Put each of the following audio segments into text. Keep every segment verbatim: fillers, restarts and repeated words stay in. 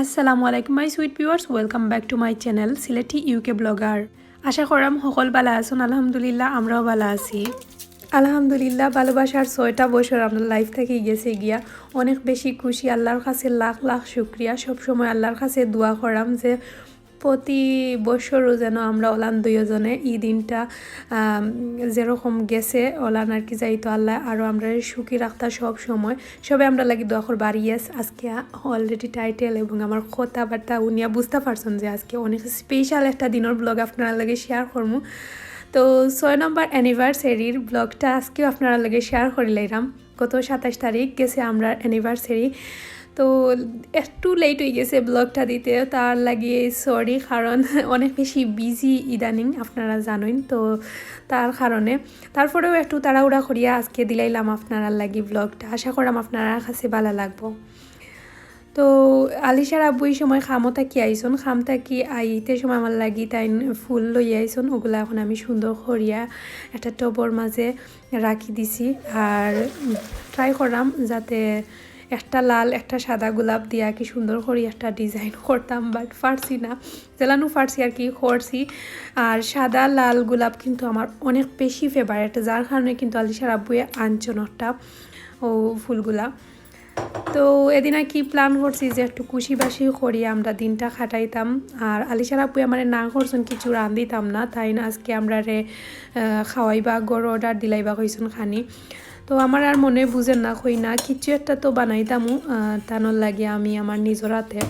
আসসালামু আলাইকুম my sweet viewers, welcome back to my channel Sylheti U K blogger. আশা করাম সকল ভালা আছইন। আলহামদুলিল্লাহ, আমরাও ভালা আছি। আলহামদুলিল্লাহ, ভালোবাসার ছয়টা বছর আমরার লাইফ থাকি গেছে গিয়া। অনেক বেশি খুশি, আল্লাহর কাছে লাখ লাখ শুক্রিয়া। সবসময় আল্লাহর কাছে দোয়া করাম যে প্রতি বছরও যেন আমরা ওলান দুইজনে এই দিনটা, আম, যেরকম গেছে ওলান আর কি, যাইতো আল্লাহ আরও আমরা সুখী রাখতা সব সময়। সবে আমরার লাগি দোয়া করবা। আর ইয়েস, আজকে অলরেডি টাইটেল এবং আমার কথাবার্তা উনিয়া বুঝতা পারছইন যে আজকে অনেক স্পেশাল একটা দিনর ব্লগ আপনারার লগে শেয়ার করমু। তো ছয় নম্বর অ্যানিভার্সারির ব্লগটা আজকেও আপনারার লগে শেয়ার করিলাইরাম। গত সাতাইশ তারিখ গেছে আমরার অ্যানিভার্সারি। তো একটু লেট হয়ে গেছে ব্লগটা দিতে, তার লাগি সরি, কারণ অনেক বেশি বিজি ইদানিং, আপনারা জানইন। তো তার কারণে, তারপরেও একটু তাড়াহুড়া করিয়া আজকে দিলাইলাম আপনারার লাগি ব্লগটা। আশা করাম আপনারার কাছে ভালা লাগবো। তো আলিশার আব্বু এই সময় কামো থাকি আইছইন, কাম থাকি আইতে সময় আমার লাগি তাইন ফুল লই আইছইন। ওগুলা এখন আমি সুন্দর করিয়া একটা টবর মাঝে রাখি দিছি। আর ট্রাই করলাম যাতে একটা লাল একটা সাদা গোলাপ দিয়া কি সুন্দর করি একটা ডিজাইন করতাম, বাট পারছি না। যেলানু পারছি আর কি করছি। আর সাদা লাল গোলাপ কিন্তু আমার অনেক বেশি ফেভারিট, যার কারণে কিন্তু আলিশার আব্বুয়ে আনছইন একটা ও ফুলগুলা। তো এদিন আর কি প্ল্যান করছি যে একটু খুশি বাসি করি আমরা দিনটা কাটাইতাম। আর আলিশার আব্বুয়ে আমারে না করছইন কিছু রান্ধিতাম না, তাইন আজকে আমরারে, আহ, খাওয়াইবা, ঘর অর্ডার দিলাইবা কইছইন খানি। তো আমার আর মনে বুঝের না, কই না, কিছু একটা তো বানাইতামু, আহ, তানর লাগি আমি আমার নিজর হাতে।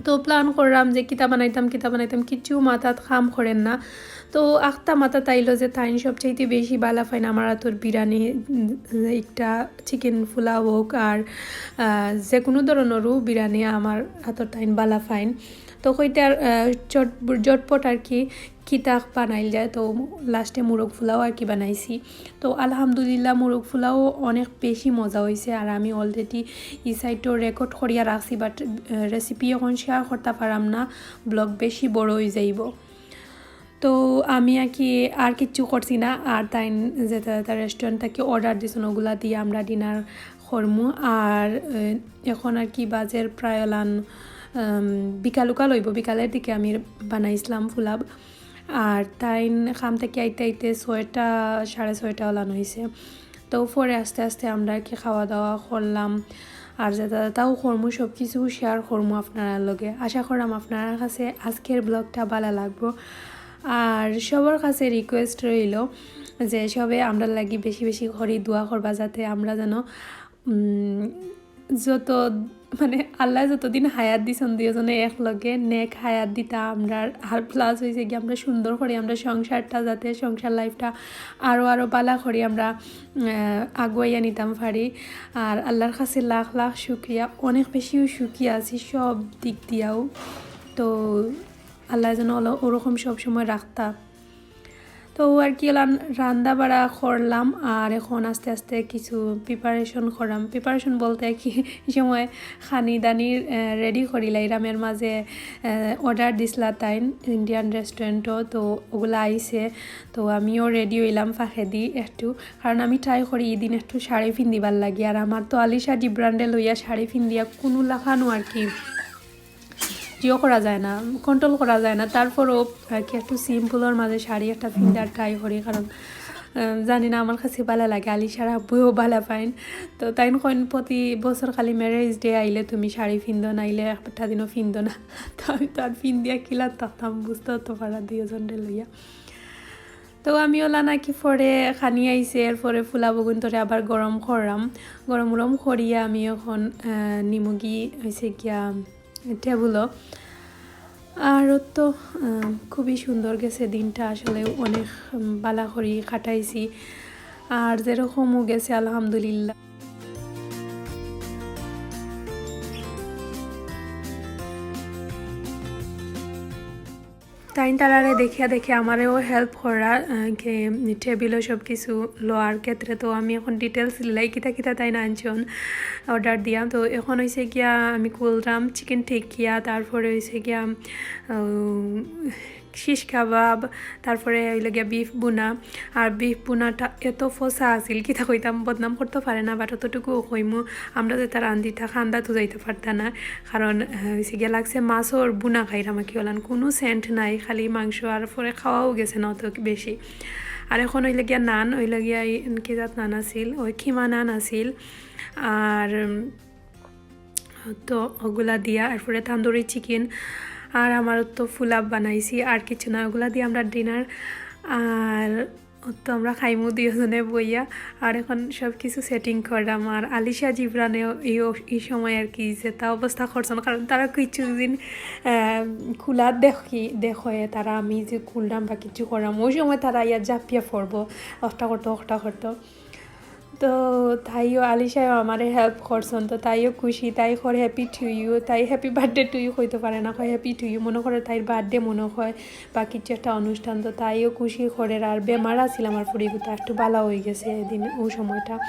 তো প্ল্যান করলাম যে কিতা বানাইতাম, কিতা বানাইতাম, কিচ্ছু মাথাত কাম করের না। তো আখতা মাথাত আইলো যে তাইন সবচাইতে বেশি ভালা পাইন আমার হাতর বিরিয়ানি, উম, একটা চিকেন পোলাও হোক আর, আহ, যে কোনো ধরনেরও বিরিয়ানি আমার হাতর তাইন ভালা পাইন। তো কইতে আর, আহ, চট-, ঝটপট আর কি কিতা বানাইল যায়, তো লাস্টে মুরগ পোলাও আর কি বানাইছি। তো আলহামদুলিল্লাহ, মুরগ পোলাও অনেক বেশি মজা হইছে। আর আমি অলরেডি এই সাইডও রেকর্ড করিয়া রাখছি, বাট, আহ, রেসিপি এখন শেয়ার করতে পারাম না, ব্লগ বেশি বড় হয়ে যাইব। তো আমি আর কি আর কিচ্ছু করছি না। আর তাইন যেটা যেটা রেস্টুরেন্ট থাকি অর্ডার দিছইন, ওগুলা দিয়ে আমরা ডিনার করমু। আর, আহ, এখন আর কি বাজের প্রায় ওলান, উম, বিকাল উকাল হইব, বিকালের দিকে আমি বানাইছিলাম পোলাও। আর তাইন কাম থাকি আইতে আইতে ছয়টা, সাড়ে ছয়টা ওলান হইছে। তো পরে আস্তে আস্তে আমরা আর কি খাওয়া দাওয়া করলাম। আর যেটা যেটাও করমু, সব কিছু শেয়ার করমু আপনারার লগে। আশা করাম আপনারার কাছে আজকের ব্লগটা ভালা লাগবো। আর সবার কাছে রিকোয়েস্ট রইল যে সবে আমরার লাগি বেশি বেশি করি দোয়া করবা, যাতে আমরা যেন, উম, যত, মানে, আল্লাহ যতদিন হায়াত দিছইন দুইজনে এক লগে নেক হায়াত দিতা আমরার। আর প্লাস হইছে কি, আমরা সুন্দর করি আমরা সংসারটা, যাতে সংসার লাইফটা আরও আরও ভালা করি আমরা, আহ, আগুয়াইয়া নিতাম পারি। আর আল্লাহর কাছে লাখ লাখ শুক্রিয়া, অনেক বেশিও সুখী আছি সব দিক দিয়াও। তো আল্লাহ যেন ওলা-, ওরকম সব সময় রাখতা। তো আর কি, ওলান রান্দা বাড়া করলাম। আর এখন আস্তে আস্তে কিছু প্রিপারেশন করলাম। প্রিপারেশন বলতে কি, এই সময় খানি দানি, আহ, রেডি করিলাইরাম। এর মাঝে, আহ, অর্ডার দিছলা তাইন ইন্ডিয়ান রেস্টুরেন্টও, তো ওগুলা আইছে। তো আমিও রেডি হইলাম ফাঁকেদি একটু, কারণ আমি ট্রাই করি এই দিন একটু শাড়ি ফিন্দিবার লাগি। আর আমার তো আলিশা জি ব্র্যান্ডে লইয়া শাড়ি ফিন্দিয়া কোনো লাখানো আর কি ইয়ে করা যায় না, কন্ট্রোল করা যায় না। তারপরও আর কি একটু সিম্পলর মাঝে শাড়ি একটা ফিন্দার ট্রাই করি, কারণ, আহ, জানি না, আমার কাছে ভালা লাগে, আলিশার আব্বুও ভালা পাইন। তো তাইন কইন, "প্রতি বছর খালি ম্যারেজ ডে আইলে তুমি শাড়ি ফিন্দো, নাইলে একটা দিনও ফিন্দো না।" তো আমি তো আর ফিন্দিয়া কিলা থাকতাম, বুঝতে তো পারা দুইজনরে লইয়া। তো আমি ওলা নাকি পরে খানি আইছে, এরপরে পোলাও বগুন তোরে আবার গরম করলাম। গরম গরম করিয়া আমি এখন, আহ, নিমুগি হইছে গিয়া টেবুলো। আর তো, আহ, খুবই সুন্দর গেছে দিনটা, আসলে অনেক, উম, ভালা করি কাটাইছি। আর যেরকমও গেছে আলহামদুলিল্লাহ। তাইন তারারে দেখিয়া দেখিয়া আমারেও হেল্প করা, আহ, কে টেবিলও সব কিছু লওয়ার ক্ষেত্রে। তো আমি এখন ডিটেলস দিলাই কিতা কিতা তাইন আনছইন অর্ডার দিয়া। তো এখন হইছে গিয়া আমি কুলরাম চিকেন টিকিয়া, তারপরে হইছে গিয়া, আহ, শিশ কাবাব, তারপরে অইলো গিয়া বিফ বুনা। আর বিফ বুনাটা এত ফসা আছিল, কিতা কইতাম, বদনাম করতে পারে না, but অতটুকু কইমু, আমরা যেটা রান্ধিতা খান্দা তো যাইতে পারতা না, কারণ, আহ, অইছে গিয়া লাগছে মাছর বুনা খাইরাম আর কি, ওলান কোনো সেন্ট নাই, খালি মাংস, আর পরে খাওয়াও গেছে না অত বেশি। আর এখন অইলো গিয়া নান, অইলো গিয়া এই কি জাত নান আছিল, ওই খিমা নান আছিল। আর, উম, তো ওগুলা দিয়া, এরপরে তান্দুরি চিকেন, আর আমার তো ফুলাব বানাইছি, আর কিছু না, ওগুলা দিয়া আমরা ডিনার। আর তো আমরা খাইমু দুইজনে বইয়া। আর এখন সব কিছু সেটিং করলাম। আর আলিশা জিবরানে এই, এই সময় আর কি যেটা অবস্থা করছইন, কারণ তারা কিছু দিন, আহ, খুলা দেখি, দেখে তারা আমি যে খুললাম বা কিছু করলাম, ওই সময় তারা ইয়া জাপিয়া পড়বো, অখটা করতো, অখটা করতো। তো তাইও, আলিশায়ও আমারে হেল্প করছইন, তো তাইও খুশি, তাই কর হ্যাপি টু ইউ, তাই হ্যাপি বার্থডে টু ইউ কইতে পারে না, কয় হ্যাপি টু ইউ, মনে করে তাইর বার্থডে মনে হয় বা কিছু একটা অনুষ্ঠান, তো তাইও খুশি করে। আর বেমার আছিল আমার ফুড়িগুতা, একটু ভালা অই গেছে এদিন ওই সময়টা।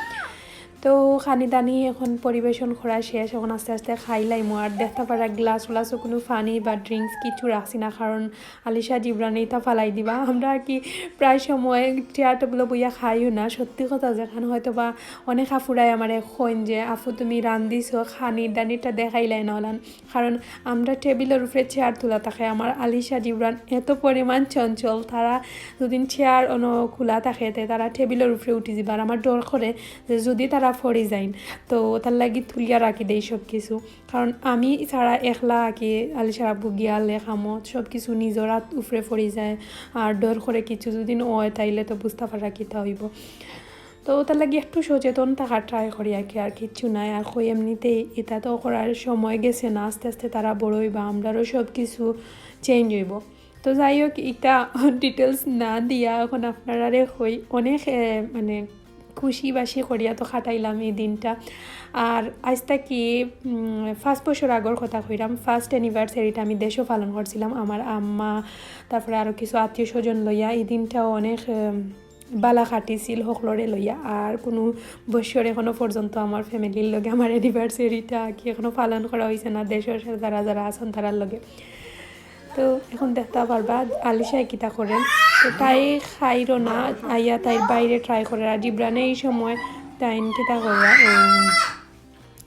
তো খানি দানি এখন পরিবেশন করা শেষ, এখন আস্তে আস্তে খাইলাইমু। আর দেখতা পারা গ্লাস উলাসও কোনো পানি বা ড্রিঙ্কস কিছু রাখছি না, কারণ আলিশা জিবরানে ইতা ফালাই দিবা। আমরা আর কি প্রায় সময় চেয়ার টেবিলো বইয়া খাইও না, সত্যি কথা, যেখান হয়তো বা অনেক আফুরায় আমারে কইন যে, "আফু, তুমি রান্ধিছো, খানি দানিটা দেখাইলায় না ওলান।" কারণ আমরা টেবিলর উপরে চেয়ার তুলা থাকে, আমার আলিশা জিবরান এত পরিমাণ চঞ্চল, তারা যদি চেয়ার অনো খোলা থাকে, তে তারা টেবিলর উপরে উঠি যাইবা। আর আমার ডর করে যে যদি তারা পড়ি যাইন, তো তার লাগি তুলিয়া রাখি দেই সব কিছু। কারণ আমি ছাড়া একলা আর কি, আলিশার আব্বু গিয়ালে কামো, সব কিছু নিজর আত উপরে পড়ি যায়। আর ডর করে কিছু যদি অয়, তাইলে তো বুঝতা পারা কিতা অইবো। তো তার লাগি একটু সচেতন থাকার ট্রাই করি আর কি, আর কিচ্ছু নাই। আর কই এমনিতেই ইতা তো করার সময় গেছে না, আস্তে আস্তে তারা বড় অইবা, আমরারও সব কিছু চেঞ্জ অইবো। তো যাই হোক, ইটা ডিটেলস না দিয়া এখন আপনারারে কই অনেক, এ, মানে, খুশি বাসি করিয়া তো কাটাইলাম এই দিনটা। আর আইজ থাকি, উম, পাঁচ বছর আগর কথা কইরাম, ফার্স্ট অ্যানিভার্সারিটা আমি দেশো পালন করছিলাম আমার আম্মা, তারপরে আরও কিছু আত্মীয় স্বজন লইয়া। এই দিনটাও অনেক, উম, বালা কাটিছিল হকলরে লইয়া। আর কোনো বছর এখনো পর্যন্ত আমার ফ্যামিলির লগে আমার অ্যানিভার্সারিটা কি এখনো পালন করা অইছে না, দেশর যারা যারা আছইন তারার লগে। তো এখন দেখতা পারবা আলিশায় কিতা করের। তো তাই খাইরও না, আইয়া তাইর বাইরে ট্রাই করের। আর জিবরানে এই সময় তাইন কিতা কররা, উম,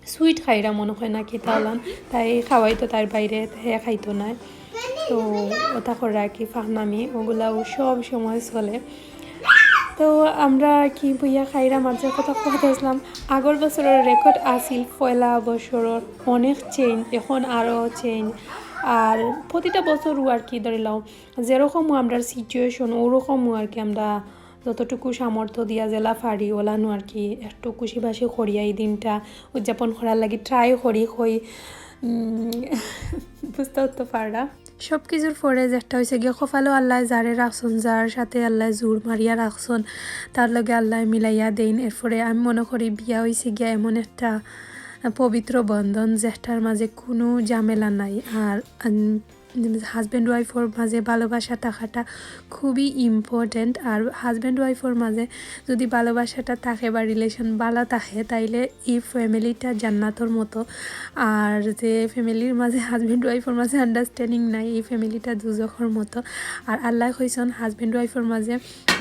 সুইট খাইরা মনে হয় না কিতা ওলান, তাই খাওয়াইতো তাইর বাইরে, হে খাইতো নায়। তো ওটা কররা আর কি, ফাহনামি, ওগুলাও সব সময় চলে। তো আমরা আর কি বইয়া খাইরাম, আর যে কথা কইতাছিলাম, আগর বছরর রেকর্ড আছিল পয়লা বছরর অনেক চেঞ্জ, এখন আরও চেঞ্জ। আর প্রতিটা বছরও আর কি ধরি লও, যেরকমও আমরার সিচুয়েশন, ওরকমও আর কি আমরা যতটুকু সামর্থ্য দিয়া যেলা পারি, ওলানো আর কি একটু খুশি বাসি করিয়া এই দিনটা উদযাপন করার লাগি ট্রাই করি, কই, উম, বুঝতে তো পাররা। সব কিছুর পরে যেটা হইছে গিয়া, কপালো আল্লায় যারে রাখছইন, যার সাথে আল্লায় জুড় মারিয়া রাখছইন, তার লগে আল্লায় মিলাইয়া দেইন। এরপরে আমি মনে করি বিয়া হইছে গিয়া এমন একটা পবিত্র বন্ধন, যেটার মাঝে কোনো ঝামেলা নাই। আর, উম, হাজব্যান্ড ওয়াইফর মাঝে ভালোবাসা থাকাটা খুবই ইম্পর্টেন্ট। আর হাজব্যান্ড ওয়াইফর মাঝে যদি ভালোবাসাটা থাকে বা রিলেশন ভালা থাকে, তাইলে এই ফ্যামিলিটা জান্নাতর মতো। আর যে ফ্যামিলির মাঝে হাজব্যান্ড ওয়াইফর মাঝে আন্ডারস্ট্যান্ডিং নাই, এই ফ্যামিলিটা দুজখর মতো। আর আল্লায় কইছইন হাজব্যান্ড ওয়াইফর মাঝে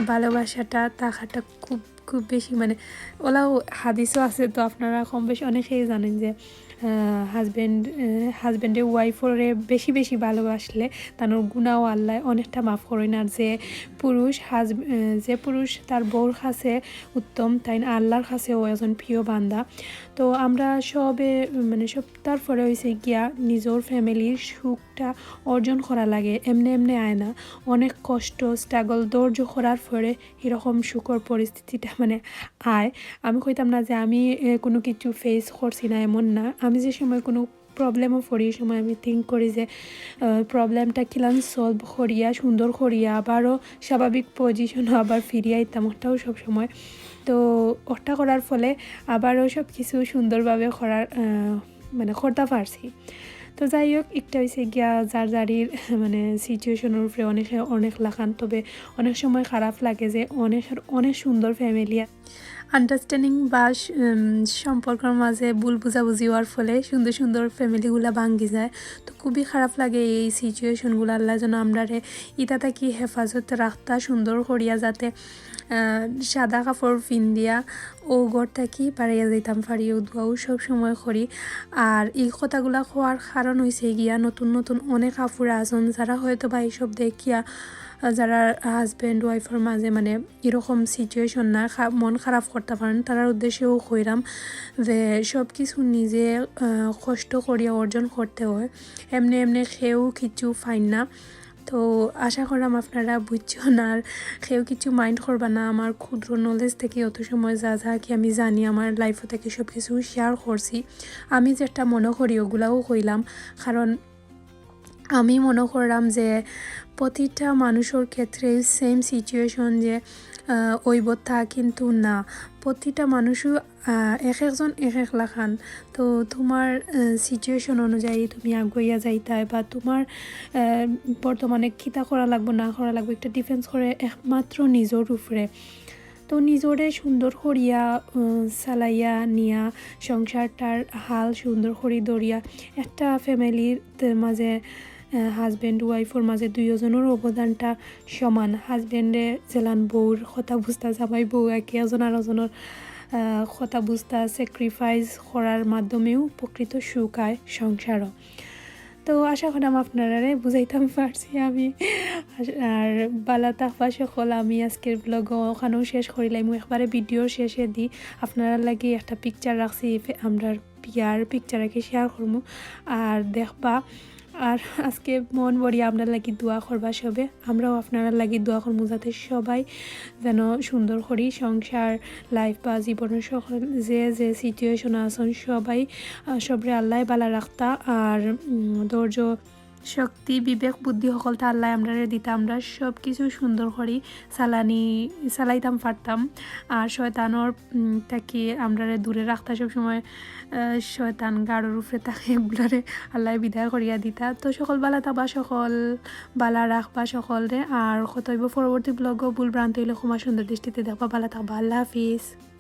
ভালোবাসাটা থাকাটা খুব, খুব বেশি, মানে, ওলাও হাদিসও আছে, তো আপনারা কম বেশ অনেকেই জানেন যে, আহ, হাজব্যান্ড, আহ, হাজব্যান্ডে ওয়াইফরে বেশি বেশি ভালোবাসলে তানোর গুনাও আল্লায় অনেকটা মাফ করইন। আর যে পুরুষ হাজ-, আহ, যে পুরুষ তার বউর কাছে উত্তম, তাইন আল্লাহর কাছেও একজন প্রিয় বান্দা। তো আমরা সবে, মানে, সবতার পরে হইছে গিয়া নিজর ফ্যামিলির সুখটা অর্জন করা লাগে, এমনে এমনে আয় না। অনেক কষ্ট, স্ট্রাগল, ধৈর্য করার পরে এরকম সুখর পরিস্থিতিটা, মানে, আয়। আমি কইতাম না যে আমি, এ, কোনো কিছু ফেস করছি না, এমন না। আমি যে সময় কোনো প্রবলেমও পড়ি, এই সময় আমি থিঙ্ক করি যে, আহ, প্রবলেমটা কিলান সলভ করিয়া, সুন্দর করিয়া, আবারও স্বাভাবিক পজিশনও আবার ফিরিয়া আইতাম, ওটাও সব সময়। তো ওটা করার ফলে আবারও সব কিছু সুন্দরভাবে করার, আহ, মানে, করতে পারছি। তো যাই হোক, একটা হইছে গিয়া যার যারির মানে সিচুয়েশনের উপরে অনেক, অনেক লাখান। তবে অনেক সময় খারাপ লাগে যে অনেক, অনেক সুন্দর ফ্যামিলি, আন্ডারস্ট্যান্ডিং বা স-, উম, সম্পর্কর মাঝে ভুল বুঝাবুঝি হওয়ার ফলে সুন্দর সুন্দর ফ্যামিলিগুলা ভাঙ্গি যায়। তো খুবই খারাপ লাগে এই সিচুয়েশনগুলো। আল্লাহ যেন আমরারে ইতা থাকি হেফাজত রাখতা সুন্দর করিয়া, যাতে, আহ, সাদা কাপড় পিন্দিয়া ও ঘর থাকি বাড়িয়া যাইতাম পারি, ও দোয়াও সব সময় করি। আর এই কথাগুলা কওয়ার কারণ হইছে গিয়া নতুন নতুন অনেক আফুরা আছইন, যারা হয়তো বা এইসব দেখিয়া, আহ, যারা হাজব্যান্ড ওয়াইফের মাঝে মানে এরকম সিচুয়েশন না খা-, মন খারাপ করতে পারেন, তারার উদ্দেশ্যেও কইরাম যে সব কিছু নিজে, আহ, কষ্ট করিয়া অর্জন করতে হয়, এমনি এমনি কেউ কিছু পাইন না। তো আশা করাম আপনারা বুঝছইন আর কেউ কিছু মাইন্ড করবা না। আমার ক্ষুদ্র নলেজ থেকে অত সময় যা যা কি আমি জানি, আমার লাইফ থেকে সব কিছু শেয়ার করছি। আমি যেটা মনে করি ওগুলাও কইলাম, কারণ আমি মনে করলাম যে প্রতিটা মানুষের ক্ষেত্রে সেম সিচুয়েশন যে, আহ, অইব তা কিন্তু না। প্রতিটা মানুষও, আহ, এক একজন এক এক লাখান। তো তোমার, আহ, সিচুয়েশন অনুযায়ী তুমি আগুয়াইয়া যাইতায় বা তোমার, আহ, বর্তমানে কিতা করা লাগবো না করা লাগবো, একটা ডিপেন্ডস করে একমাত্র নিজর উপরে। তো নিজরে সুন্দর করিয়া, আহ, চালাইয়া নিয়া সংসারটার হাল সুন্দর করি ধরিয়া একটা ফ্যামিলির মাঝে, আহ, হাজব্যান্ড ওয়াইফর মাঝে দুইজনের অবদানটা সমান। হাজব্যান্ডে যেলান বউর কথা বুঝতা, জামাই বউ একে একজন আরোজনের, আহ, কথা বুঝতা, স্যাক্রিফাইস করার মাধ্যমেও প্রকৃত সুখ আয় সংসারও। তো আশা করাম আপনারারে বুঝাইতাম পারছি আমি। আর, আর বালা থাকবা সকল, আমি আজকের ব্লগ ওখানেও শেষ করিলাম। একবারে ভিডিওর শেষে দি আপনারার লাগি একটা পিকচার রাখছি, ফে-, আমরার বিয়ার পিকচার রাখি শেয়ার করমু। আর দেখবা, আর আজকে মন ভরিয়া আমরার লাগি দোয়া করবা সবে, আমরাও আপনারার লাগি দোয়া করমু যাতে সবাই যেন সুন্দর করি সংসার, লাইফ বা জীবনের সকল যে যে সিচুয়েশন আছইন সবাই, আহ, সবরে আল্লাহ বালা রাখতা। আর, উম, ধৈর্য, শক্তি, বিবেক, বুদ্ধি সকলতা আল্লাহ আমরারে দিতা, আমরা সব কিছু সুন্দর করি চালানি, চালাইতাম পারতাম। আর শয়তানর, উম, থাকি আমরারে দূরে রাখতা সব সময়। আহ, শয়তান গাড়র উপরে থাকে, এগুলারে আল্লাহ বিদায় করিয়া দিতা। তো সকল বালা থাকবা, সকল বালা রাখবা সকলরে। আর কথা অইব পরবর্তী ব্লগও, ভুল ভ্রান্তি অইলে ক্ষমা সুন্দর দৃষ্টিতে দেখবা। বালা থাকবা, আল্লাহ হাফিজ।